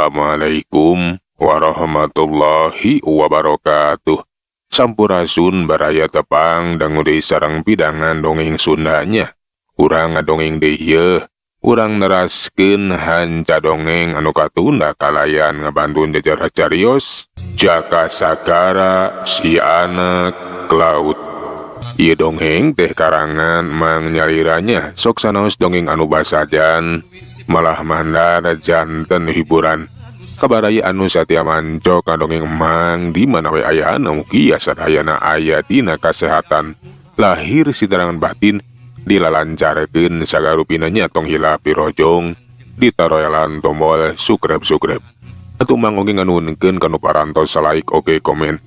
Assalamualaikum warahmatullahi wabarakatuh. Sampurasun baraya tepang dangu deui sareng pidangan dongeng Sundanya. Urang ngadongeng deui yeuh, urang neraskeun hanca dongeng anu katunda kalayan ngabantun jejer carios Jaka Sagara si anak laut. Ieu dongeng teh karangan Mang Nyaliranya sok sanaos dongeng anu basajan malah mandar janten hiburan. Kabaraya anu satia manco ka dongeng Emang di mana we ayana mugia sadayana aya dina kasehatan lahir sitarangan batin dilalancarkeun sagarupina nya tong hilap dirojong ditaroelan tombol subscribe. Atuh Mang oge nganuhunkeun kanu parantos like oge komen.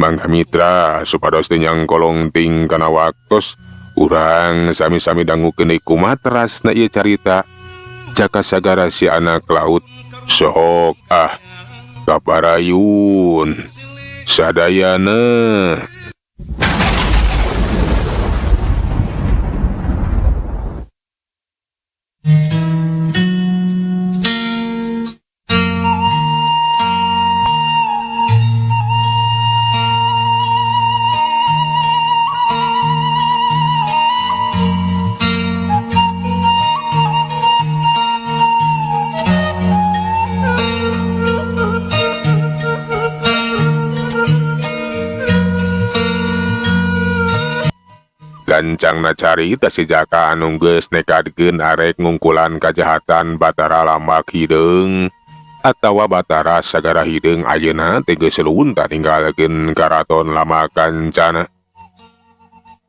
Mangga mitra supados teu nyangkolong ting kana waktos urang sami-sami dangukeun deui kumaha terasna ieu carita Jaka Sagara si anak laut. Sok ah kaparayun sadayana. Gancangna carita si Jaka anu geus nekadkeun arek ngungkulan kajahatan Batara Lambak Hideung atawa Batara Sagara Hideung ayeuna teh geus lunta ninggalkeun karaton Lama Kancana.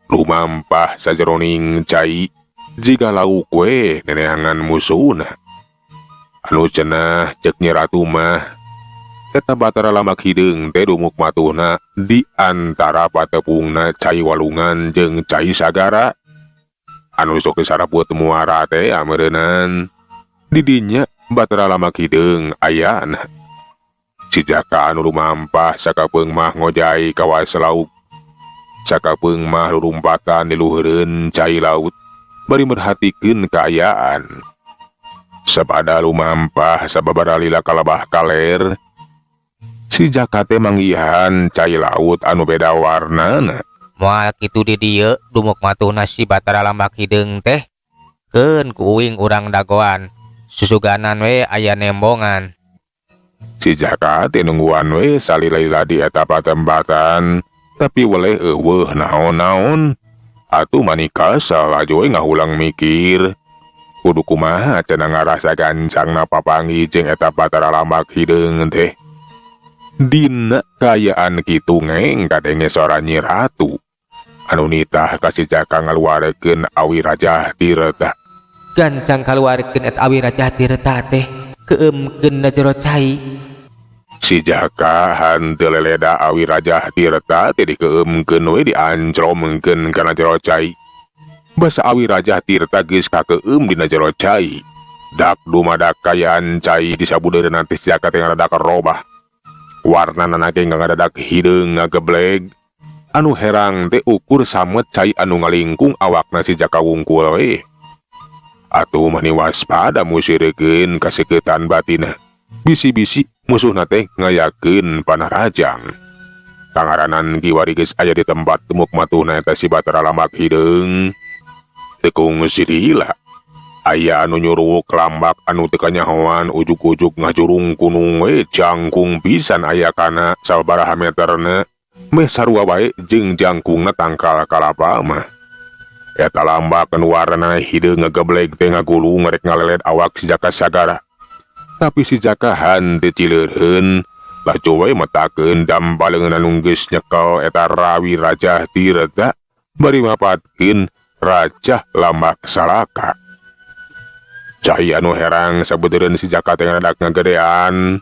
Lumampah sajeroning cai jiga lauk we neneangan musuhna. Anu cenah ceuk Nyi Ratu mah eta Batara Lambak Hideung teh dumuk matuhna di antara patepungna cai walungan jeung cai sagara. Anu sok disaraput muara teh ameureunan. Di dinya Batara Lambak Hideung ayana. Si Jaka anu lumampah sakapeung mah ngojai kawas lauk. Sakapeung mah lurumpatan di luhureun cai laut bari merhatikeun kaayaan. Sabada lumampah sababaraha lila kalabah kaler. Si Jaka teh manggihan cai laut anu beda warnana. Moal kitu di dieu dumuk matuhna si Batara Lambak Hideung teh. Keun ku uing urang dagoan. Susuganan we aya nembongan. Si Jaka teh nungguan we salila-lila di eta patempatan, tapi weleh eueuh naon-naon. Atuh manika salaju we ngahulang mikir. Kudu kumaha cenah ngarasa gancangna papanggih jeung eta Batara Lambak Hideung teh. Dina kaayaan kitu ngeng kadenge sora Nyi Ratu. Anu nitah ka si Jaka ngaluarkeun awi Rajah Tirta. Gancang kaluarkeun eta awi Rajah Tirta teh keumkeun na jero cai. Si Jaka hanteu leleda awi Rajah Tirta teh dikeumkeun we diancromkeun kana jero cai. Basa awi Rajah Tirta geus kakeum dina jero cai. Dak dumadak kaayaan cai disabudeureunna teh si Jaka teh ngadadak robah. Warnana ge ngadadak hideung ngagebleg. Anu herang teh ukur samet cai anu ngalingkung awakna si Jaka wungkul we. Atuh mani waspada musirikeun kaseukeutan batina. Bisi-bisi musuhna teh ngayakeun panarajang. Kangaranan kiwari geus aya di tempat temuk matuhna eta si Batara Lambak Hideung. Teu kungsi lila. Aya anu nyuruwuk lambak anu teu kanyahoan ujug-ujug ngajurung kunung we jangkung pisan aya kana sababaraha meterna. Meh sarua wae jeung jangkungna tangkal kalapa mah. Eta lambak anu warnana hideung ngagebleg teh ngagulung rek ngalelet awak si Jaka Sagara. Tapi si Jaka hanteu cileureun, laju we metakeun dambaleungeun anu geus nyekel eta rawi Rajah Tirta bari mapatkeun Rajah Lambak Salaka. Cai anu herang sabeudeureuan si Jaka teh ngadadak ngagedean,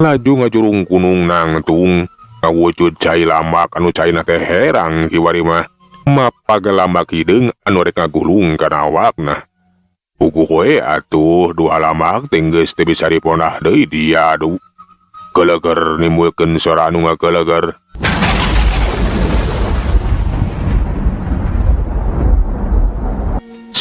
laju ngajurung kunung nangtung ngawujud cai lambak anu caina teh herang kiwari mah mapag lambak hideung anu rek ngagulung kana awakna. Puguh we atuh dua lambak teh geus teu bisa diponah deui diadu. Geleger nimbulkeun sora anu ngageleger.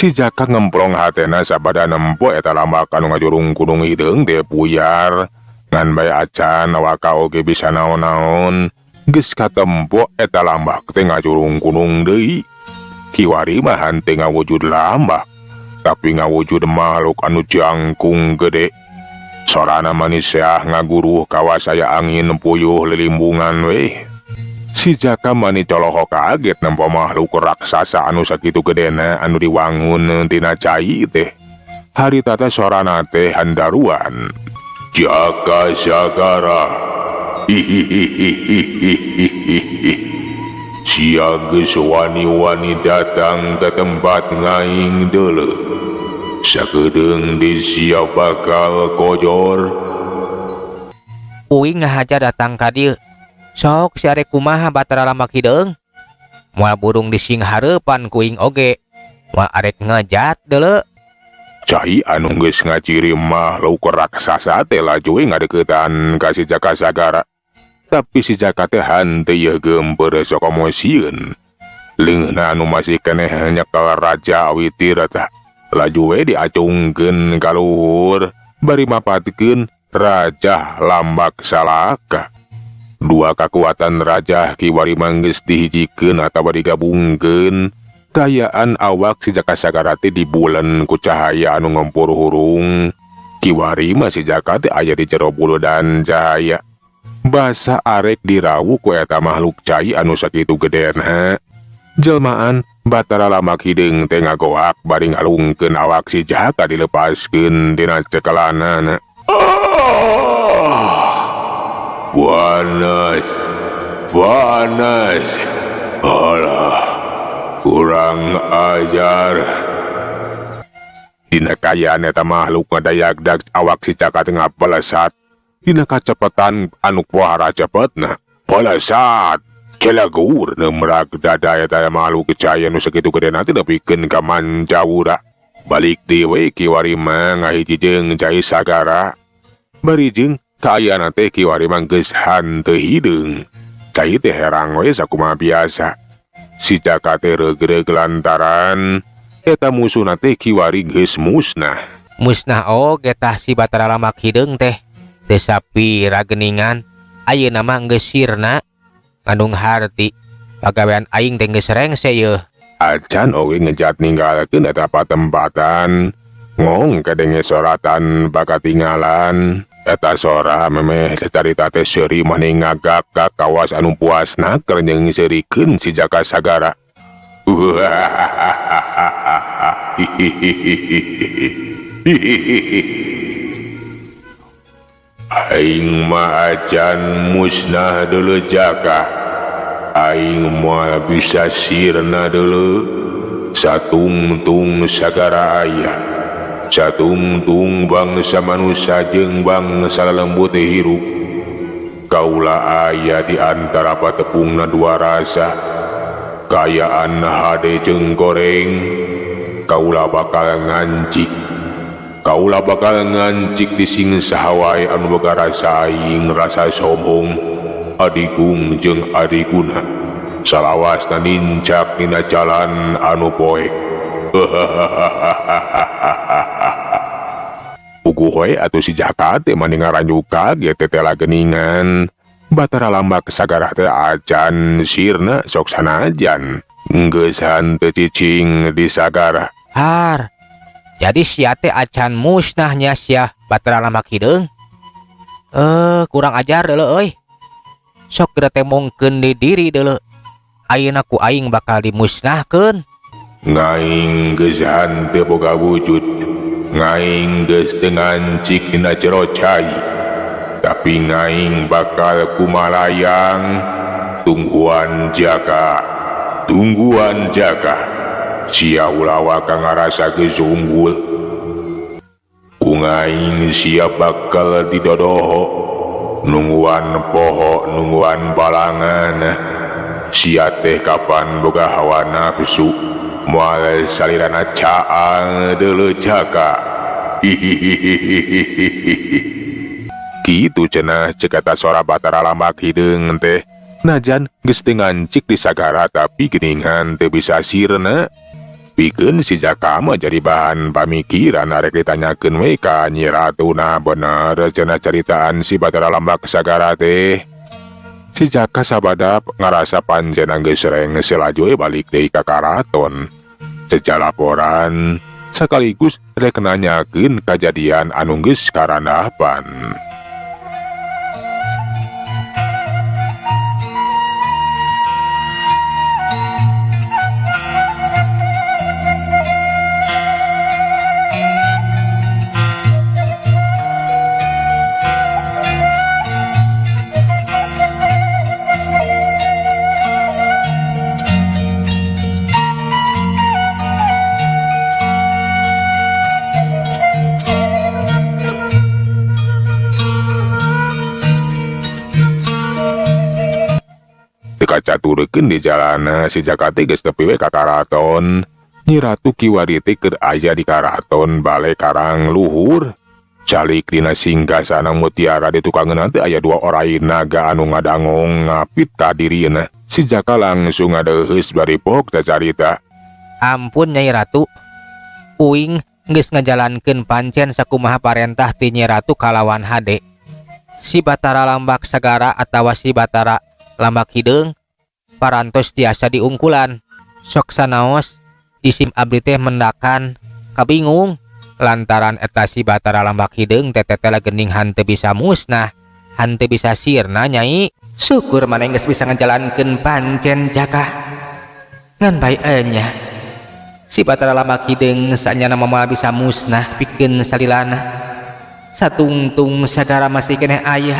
Si Jaka ngemplong hatena sabada nempo eta lambak anu ngajurung kunung hideung teh puyar. Ngan bae acan awak oge bisa naon-naon, geus katempo eta lambak teh ngajurung kunung deui. Kiwari mah henteu ngawujud lambak, tapi ngawujud makhluk anu jangkung gede. Sorana manis seah ngaguruh kawas aya angin puyuh lilimbungan weh. Si Jaka mani coloho kaget nempo makhluk raksasa anu sakitu gedena anu diwangun tina cai teh. Harita teh sorana teh handaruan. Jaka Sagara. Hihihihihihihi. Sia geus wani-wani datang ke tempat ngaing deuleu. Sakedeung di sia bakal kojor. Uing ngahaja datang ka dieu. Sok sia arek kumaha Batara Lambak Hideung? Moal burung disinghareupan ku uing oge. Moal arek ngejat deuleu. Cai anu geus ngaciri makhluk raksasa teh laju we ngadeuketan ka si Jaka Sagara. Tapi si Jaka teh henteu yeuh geumpeur sakomo sieun. Leungeunna anu masih keneh nyekel Raja Awi Tirta. Laju we diacungkeun ka luhur bari mapatkeun Raja Lambak Salaka. Dua kakuatan raja kiwari mah geus dihijikeun atawa digabungkeun. Kaayaan awak si Jaka Sagara teh dibulen ku cahaya anu ngempur hurung. Kiwari mah si Jaka teh aya di jero buludan cahaya. Basa arek dirawu ku eta makhluk cai anu sakitu gedena. Jelmaan Batara Lambak Hideung teh ngagoak bari ngalungkeun awak si Jaka dilepaskeun tina cekelanana. Ah! Panas, panas. Alah, kurang ajar. Dina kaayaan eta makhluk ngadayagdag awak si Jaka teh ngapelesat. Dina kacepetan anu pohara cepetna. Pelesat. Celegur nemrak dada eta makhluk cai anu sakitu gedena teh nepikeun ka mancawura. Balik deui we kiwari mah ngahiji jeung cai sagara. Bari jeung kaayaan teh kiwari mah geus hanteu hideung. Cai teh herang we sakumaha biasa. Si Jaka teh reug-reug lantaran eta musuhna teh kiwari geus musnah. Musnah oge tah si Batara Lambak Hideung teh. Teu sapira geuningan ayeuna mah geus sirna. Ngandung harti pagawean aing teh geus rengse yeuh. Acan oge ngejat ninggalkeun eta patempatan. Ngong kadenge soratan bakatingalan. Eta sora memeh carita teh seuri mani ngagak ka kawas anu puasna keur nyeungseurikeun si Jaka Sagara. Aing mah acan musnah deuleu Jaka. Aing moal bisa sirna deuleu. Satungtung sagara aya. Satungtung bangsa manusia jeung bangsa lelembut hirup. Kaula aya di antara patepungna dua rasa. Kaayaan hade jeung goreng. Kaula bakal ngancik. Kaula bakal ngancik di sing saha wae anu boga rasa aing rasa sombong. Adigung jeung adiguna. Salawasna nincak dina jalan anu poek. Puguh we atuh si Jaka teh mani ngaranjuk kaget tetela geuningan. Batara Lambak Sagara teh acan sirna sok sanajan. Geus henteu cicing di sagara. Har. Jadi sia teh acan musnahnya sia Batara Lambak Hideung. Kurang ajar deuleu euy. Sok geura temongkeun di diri deuleu. Ayeuna ku aing bakal dimusnahkeun. Ngaing geus henteu boga wujud. Ngaing geus teu ngancik dina jero cai. Tapi ngaing bakal kumalayang. Tungguan Jaka, tungguan Jaka. Sia ulah waka ngarasa geus unggul. Ku ngaing sia bakal didodoho. Nungguan poho, nungguan balangan. Sia teh kapan boga hawa nafsu. Moal salirana caang deuleu Jaka. Hihihihihihi. Kitu cenah ceuk eta sora Batara Lambak Hideung teh. Najan geus teu ngancik di sagara tapi geuningan teu bisa sirna. Pikeun si Jaka mah jadi bahan pamikiran arek ditanyakeun we ka Nyi Ratuna bener cenah caritaan si Batara Lambak Sagara teh. Si Jaka sabadap ngarasa pancen geus rengse laju we balik deui ka karaton. Seja laporan sekaligus rek nanyakeun kajadian anu geus karandapan. Kacaturkeun di jalana si Jaka teh geus tepi we ka karaton. Nyi Ratu kiwari teh keur aya di karaton bale karang luhur. Calik dina singgasana mutiara di tukangeunna teh aya dua orai naga anu ngadangong ngapit ka dirina. Si Jaka langsung ngadeuheus bari pok cacarita. Ampun Nyai Ratu, uing geus ngajalankeun pancen sakumaha parentah ti Nyi Ratu kalawan hade. Si Batara Lambak Sagara atawa si Batara Lambak Hideung parantos tiasa diungkulan. Sok sanaos jisim abdi teh mendakan kabingung lantaran eta si Batara Lambak Hideung teh tetela geuning hanteu bisa musnah, hanteu bisa sirna Nyai. Syukur maneh geus bisa ngajalankeun pancen Jaka. Ngan bae enya si Batara Lambak Hideung sanyana moal bisa musnah pikeun salilana. Satungtung sagara masih keneh aya,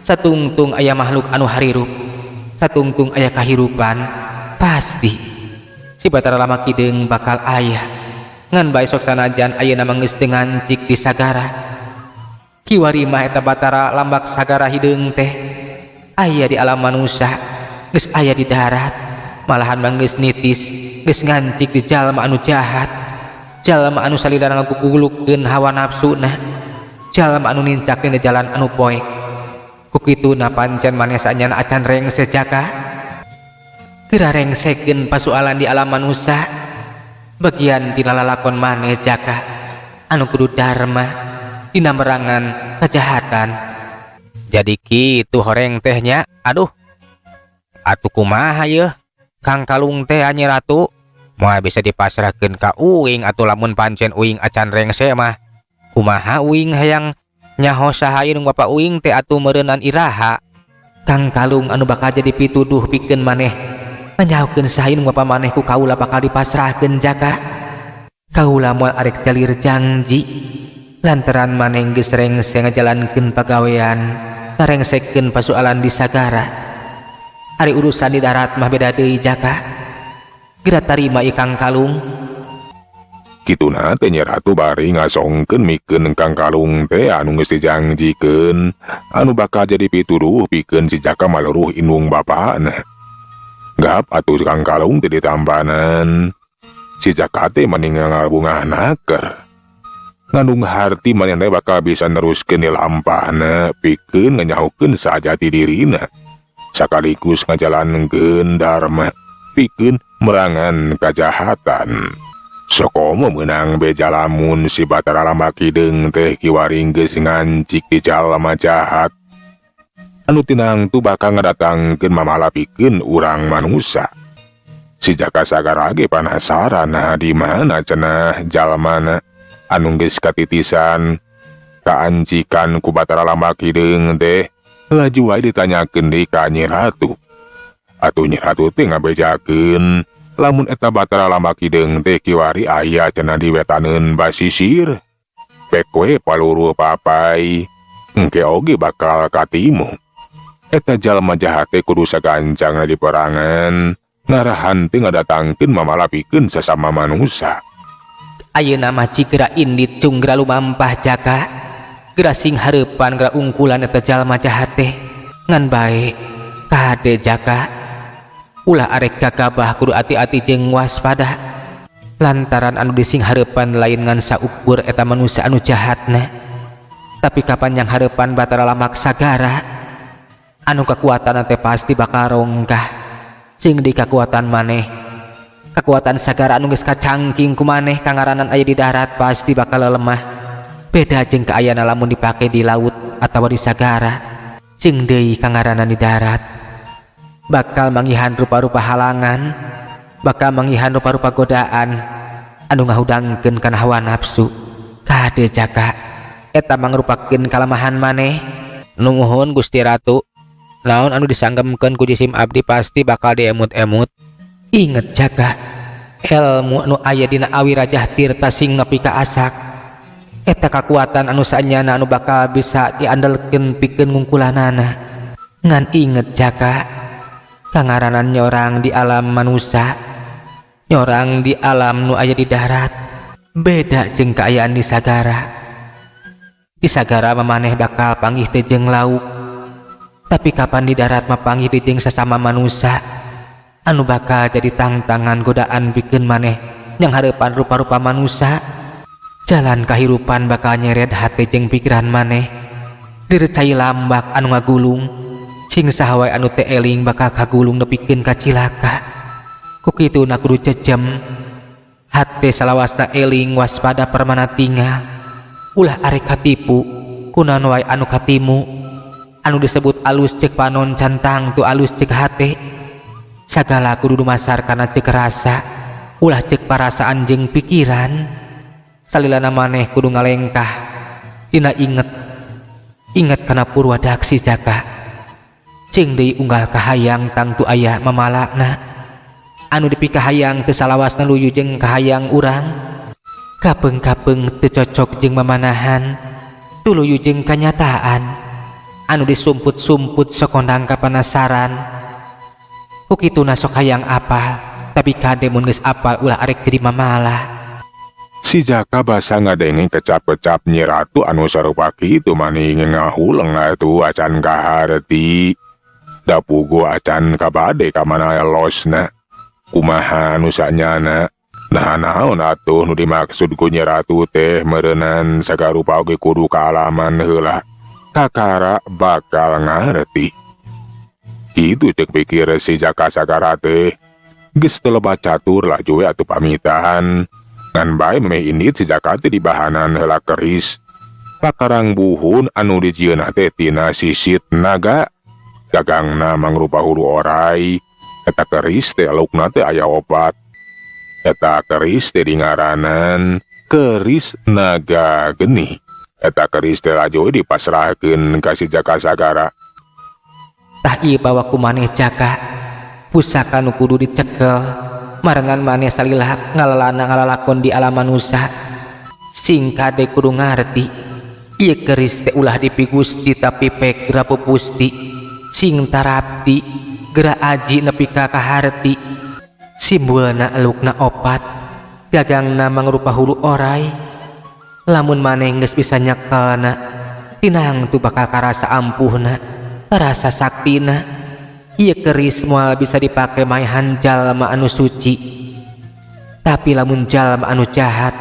satungtung aya makhluk anu harirup, satungtung aya kahirupan, pasti si Batara Lambak Hideung bakal aya. Ngan bae sok sanajan ayeuna mah geus teu ngancik di sagara. Kiwari mah eta Batara Lambak Sagara Hideung teh aya di alam manusia, geus aya di darat, malahan mah geus nitis, geus ngancik di jalma anu jahat, jalma anu salilana ngagugulukeun hawa nafsuna, jalma anu nincak dina jalan anu poek. Ku kituna pancen maneh sanyana acan rengse Jaka. Geura rengsekeun pasualan di alam manusia, bagian tina lalakon maneh Jaka anu kudu dharma dina merangan kejahatan. Jadi kitu horeng teh nya. Aduh, atuh kumaha yeuh Kang Kalung teh Nyi Ratu moal bisa dipasrahkeun ka uing atuh lamun pancen uing acan rengse mah. Kumaha uing hayang nyaho saha ieu nu bapa uing teh atuh meureunan iraha. Kang Kalung anu bakal jadi pituduh pikeun maneh nyahokeun saha ieu nu bapa maneh ku kaula bakal dipasrahkeun Jaka. Kaula moal arek jalir janji lantaran maneh geus rengse ngajalankeun pagawean, ngarengsekeun pasualan di sagara. Ari urusan di darat mah beda deui Jaka. Geura tarima ieu Kang Kalung. Kituna teh Nyi Ratu bari ngasongkeun mikeun Kang Kalung teh anu geus dijangjikeun anu bakal jadi pituduh pikeun si Jaka maluruh indung bapana. Gap atuh Kang Kalung teh ditambanan. Si Jaka teh mani ngabungah naker. Ngandung harti manehna bakal bisa neruskeun lampahna pikeun nganyahukeun sajati dirina. Sakaligus ngajalankeun dharma pikeun merangan kajahatan. Sokomo meunang beja lamun si Batara Lambak Hideung teh kiwari geus ngancik di jalma jahat. Anu tinangtu bakal ngadatangkeun mamala pikeun urang manusa. Si Jaka Sagara ge panasaran nah di mana cenah jalmana anu geus katitisan kaancikan ku Batara Lambak Hideung teh laju wae ditanyakeun deui ka Nyi Ratu. Atuh Nyi Ratu teh ngabejakeun lamun eta Batara Lambak Hideung teh kiwari aya cenah di wetaneun basisir. Pek we paluruh papai engke oge bakal katimu. Eta jalma jahat teh kudu sagancangna di perangan ngarahan teh ngadatangkeun mamala pikeun sasama manusa. Ayeuna mah cigera indit cung geura lumampah Jaka. Geura sing hareupan geura ungkulan eta jalma jahat teh. Ngan bae kade Jaka. Ulah arek gagabah kudu ati-ati jeung waspada. Lantaran anu dising hareupan lain ngan saukur eta manusia anu jahatna, tapi kapan yang hareupan Batara Lambak Sagara anu kakuatan teh pasti bakal rongkah. Jeung di kakuatan maneh Kakuatan sagara anu geus kacangking ku maneh kangaranan aya di darat pasti bakal lemah. Beda jeung kaayana lamun dipake di laut atawa di sagara. Jeung deui kangaranan di darat bakal manggihan rupa-rupa halangan, bakal manggihan rupa-rupa godaan anu ngahudangkeun kana hawa nafsu. Kade, Jaka, eta mangrupakeun kalemahan maneh. Nuhun, Gusti Ratu. Naon anu disanggemkeun ku jisim abdi pasti bakal diemut-emut. Inget, Jaka, ilmu nu aya dina Awi Rajah Tirta sing nepi ka asak. Eta kakuatan anu saenyana anu bakal bisa diandelkeun pikeun ngungkulanana. Ngan inget, Jaka, kangaranan nyorang di alam manusia, nyorang di alam nu aya di darat, beda jeung kaayaan di sagara. Di sagara mah maneh bakal panggih teh jeung lauk, tapi kapan di darat mah panggih teh jeung sasama manusia anu bakal jadi tangtangan godaan pikeun maneh yang hareupan rupa-rupa manusia. Jalan kahirupan bakal nyeret hati jeung pikiran maneh direcai lambak anu ngagulung. Sing saha wae anu teu eling bakal kagulung nepikeun ka cilaka. Ku kituna kudu jejem hate, salawasna eling, waspada, permana tinggal. Ulah arek katipu kunaon wae anu katimu. Anu disebut alus cek panon can tangtu alus cek hate. Sagala kudu dumasar kana cek rasa, ulah cek parasaan jeung pikiran. Salilana maneh kudu ngalengkah dina inget inget kana purwadaksi, Jaka. Jeung deui, unggal kahayang tangtu aya mamalakna. Anu dipikahayang teu salawasna luyu jeung kahayang urang. Kapeung-kapeung teu cocok jeung mamanahan, tuluyu jeung kanyataan. Anu disumput-sumput sok kondang kapanasaran. Ku kituna sok hayang apal, tapi kade mun geus apal ulah arek jadi mamalah. Si Jaka basa ngadenge kecap-kecap Nyi Ratu anu sarupa kitu, mani ngahuleng atuh acan kaharti. Da puguh acan kabade ka mana losna. Kumaha nu sanyana? Nah, naon atuh nu dimaksud ku Nyi Ratu teh? Meureunan sagarupa oge kudu kaalaman heula. Kakara bakal ngarti. Kitu cek pikir si Jaka Sagara teh. Geus teu loba catur, laju we atuh pamitan. Ngan bae memeh indit, si Jaka teh dibahanan heula keris pakarang buhun anu dijieunna teh tina sisit naga. Gagangna mangrupa hulu orai. Eta keris teh alukna teh aya opat. Eta keris teh dingaranan keris naga geni. Eta keris teh laju dipasrahkeun ka si Jaka Sagara. Tah, ieu bawa ku maneh, Jaka, pusaka nu kudu dicekel marengan maneh salila ngalalana ngalalakon di alam manusia. Sing kade kudu ngarti, ieu keris teh ulah dipigusti, tapi pek geura pupusti. Sing tarapti, geura aji nepi ka kaharti. Simbulna elukna opat, gagangna mangrupa hulu orai. Lamun maneh geus bisa nyekelna, tinang tu bakal karasa ampuhna, karasa saktina. Ieu keris moal bisa dipake maehan jalma anu suci, tapi lamun jalma anu jahat,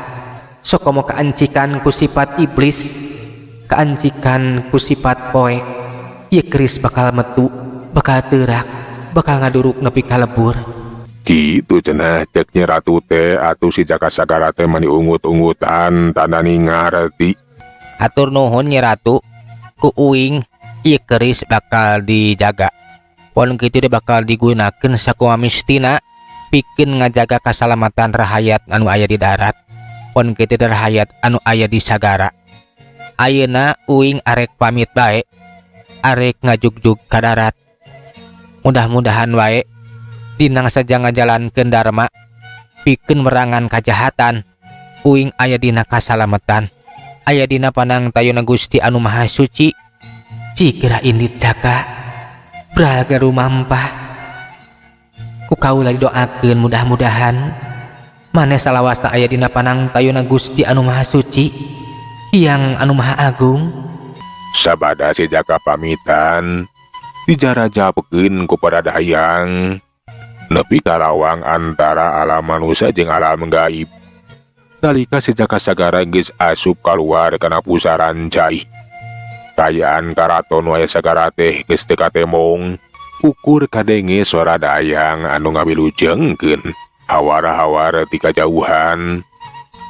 sok komo kaancikan ku sifat iblis, kaancikan ku sifat poek, ieu keris bakal metu, bakal teurak, bakal ngaduruk nepi ka lebur. Kitu cenah cek Nyi Ratu teh. Atuh si Jaka Sagara teh mani ungut-ungutan tanda ngarti. Hatur nuhun, Nyi Ratu. Ku uing ieu keris bakal dijaga. Pon kitu teh bakal digunakeun sakumaha mistina pikeun ngajaga kasalamatan rahayat anu aya di darat. Pon kitu teh rahayat anu aya di sagara. Ayeuna uing arek pamit bae, arek ngajugjug ka darat. Mudah-mudahan wae dina saja ngajalankeun dharma pikeun merangan kajahatan, uing aya dina kasalamatan, aya dina panang tayuna Gusti anu Maha Suci. Cik, geura indit, Jaka. Braga rumampah. Ku kaula didoakeun, mudah-mudahan maneh salawasna aya dina panang tayuna Gusti anu Maha Suci, Hyang anu Maha Agung. Sabada si Jaka pamitan, dijarajabkeun ku para dayang nepi ka lawang antara alam manusia jeung alam gaib. Nalika si Jaka Sagara geus asup kaluar kana pusaran cai, kaayaan karaton nu aya sagara teh geus teu katemong, ukur kadenge suara dayang anu ngawilujengkeun. Hawara-hawara ti kajauhan.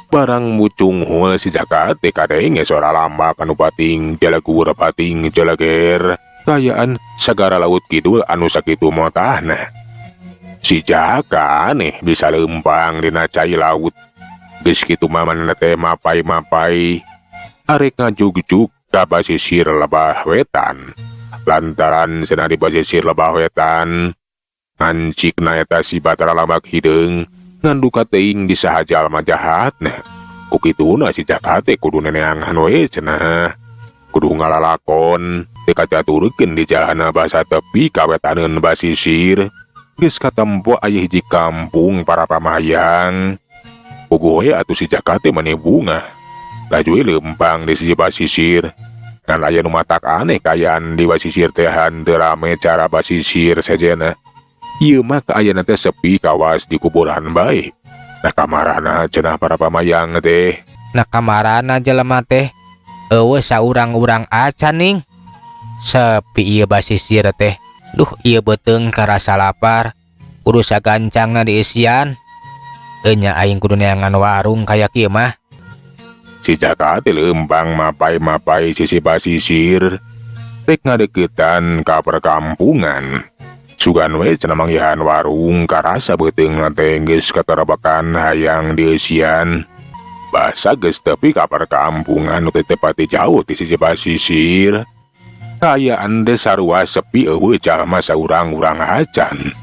Barang mucunghul si Jaka teh kadenge sora lambak anu pating jalagur pating jalager. Kaayaan sagara laut kidul anu sakitu motahna. Si Jaka aneh bisa lempang dina cai laut. Geus kitu mah manehna teh mapay-mapay arek ngajugjug ka basisir lebah wetan. Lantaran cenah di basisir lebah wetan ngancikna eta si Batara Lambak Hideung ngan duka teuing di saha jalma jahatna. Ku kituna si Jaka teh kudu neneangan we cenah. Kudu ngalalakon teu kacaturekeun di jalana basa tepi ka wetaneun basisir. Geus katempo aya hiji kampung para pamayang. Puguh we atuh si Jaka teh mani bungah. Laju we leumpang di sisi basisir. Ngan aya nu matak aneh kaayaan di basisir teh henteu rame cara basisir sejenna. Ieu mah kaayaan teh sepi kawas di kuburan bae. Nah kamarana cenah para pamayang teh. Nah kamarana jelema teh euweuh saurang-urang acan ning. Sepi ieu basisir teh. Duh ieu beuteung karasa lapar. Kudu sagancangna diisian. Enya aing kudu neangan warung kaya kieu mah. Si Jaka teh leumpang mapay-mapay sisi basisir. Rek ngadeukeutan ka perkampungan. Sugan we cenah manggihan warung karasa beuteungna teh geus katerebekan hayang dieusian. Basa geus tepi ka perkampungan nu teu pati jauh ti sisi basisir. Kaayaan teh sarua sepi euweuh jalma saurang-urang acan.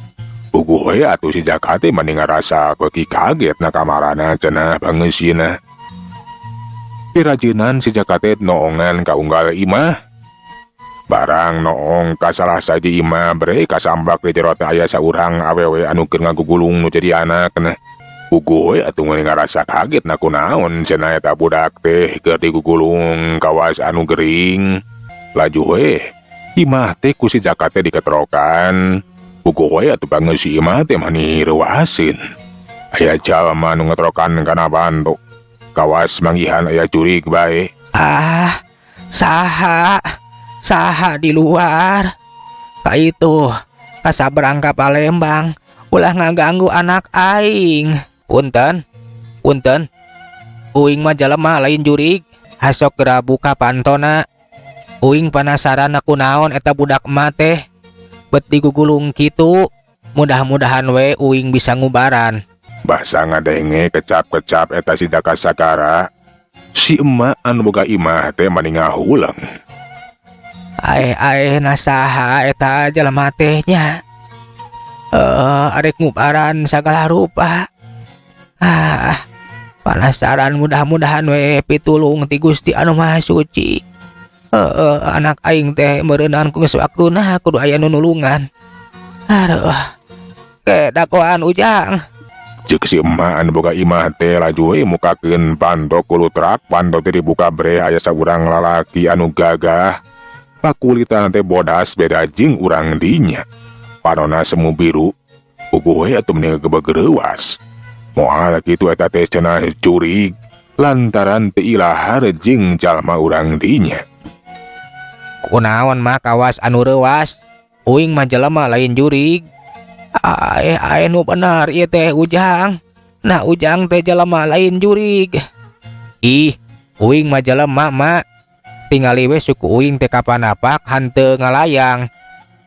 Puguh we atuh si Jaka teh mani ngarasa beuki kaget na kamarana cenah pangeusina. Pirajeunan si Jaka teh noongan ka unggal imah. Barang noong ka salah sahiji imah bre kasambak di jero teh aya saurang awewe anu keur ngagugulung nu jadi anakna. Puguh we atuh mani ngarasa kaget na kunaon cenah eta budak teh keur digugulung kawas anu gering. Laju we imah teh ku si Jaka teh diketrokan. Puguh we atuh pangeus si imah teh mani reuaseun. Aya jalma nu ngetrokan kana panto. Kawas manggihan aya jurig bae. Ah, saha? Saha di luar? Ka itu, kasabrang ka Palembang, ulah ngaganggu anak aing. Punten, punten. Uing mah jelema lain jurig. Hasok geura buka pantona. Uing penasaran kunaon eta budak emak teh. Bet digugulung kitu. Mudah-mudahan we uing bisa ngubaran. Basa ngadenge kecap-kecap eta si Jaka Sagara. Si emak anu boga imah teh mani ngahuleng. Aeh aeh na saha eta jelema teh nya. Arek ngubaran sagala rupa. Ah, penasaran mudah-mudahan we pitulung ti Gusti Anu Maha Suci. Heeh, anak aing teh meureunan ku geus waktuna kudu aya nu nulungan. Aduh. Ke dagoan Ujang. Ceuk si emak anu boga imah teh laju we mukakeun panto kulutrak, panto teh dibuka bre aya saurang lalaki anu gagah. Pakulitan teh bodas beda jeung urang dinya. Panona semu biru. Puguh we atuh meni ngagebeg reuas. Moal kitu eta teh cenah jurig lantaran teu ilahar jeung jalma urang dinya. Kunaon mah kawas anu reuas. Uing mah jelema lain jurig. Aeh aeh nu bener ieu teh Ujang. Nah Ujang teh jelema lain jurig. Ih, uing mah jelema mak. Tingali we suku uing teh kapanapak hanteu ngalayang.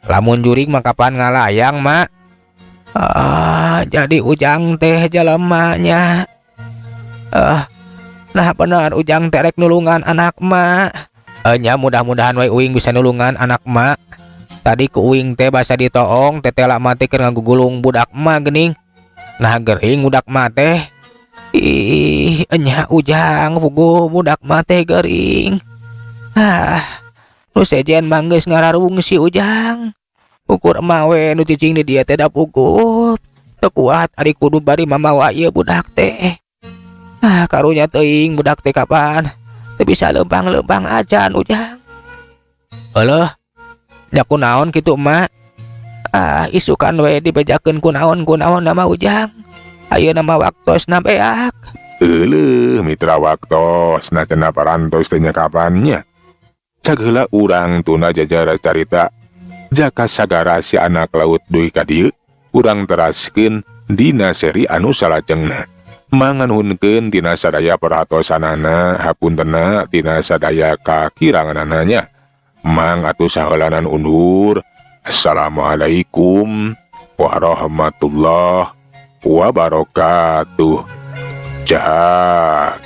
Lamun jurig mah kapan ngalayang mak? Ah, jadi Ujang teh jelemanya. Nah bener Ujang teh rek nulungan anak mak. Nya mudah-mudahan we uing bisa nulungan anak mak. Tadi ku uing teh basa ditoong tetela mati keur ngagugulung budak emak geuning. Nah gering budak mah teh. Ih, enya Ujang puguh budak mah teh gering. Ah, nu sejen mah geus ngararung si Ujang. Ukur emak we nu cicing di dieu teh da puguh. Teu kuat ari kudu bari mamawa ieu budak teh. Ah, karunya teuing budak teh kapan. Teu bisa leumpang-leumpang acan Ujang. Euleuh, nya kunaon kitu emak? Ah, isukan we dibejakeun kunaon-kunaon nama Ujang. Ayeuna mah waktosna beak. Euleuh mitra waktosna cenah parantos teh nya kapannya. Cag heula urang tunda jajar carita Jaka Sagara si anak laut dugi ka dieu urang teraskeun. Dina seri anu salajengna. Manganuhunkeun tina sadaya perhatosanana, hapuntena tina sadaya kakiranganana nya. Mang atuh saheulanan undur. Assalamualaikum warahmatullahi wabarakatuh. Jahat.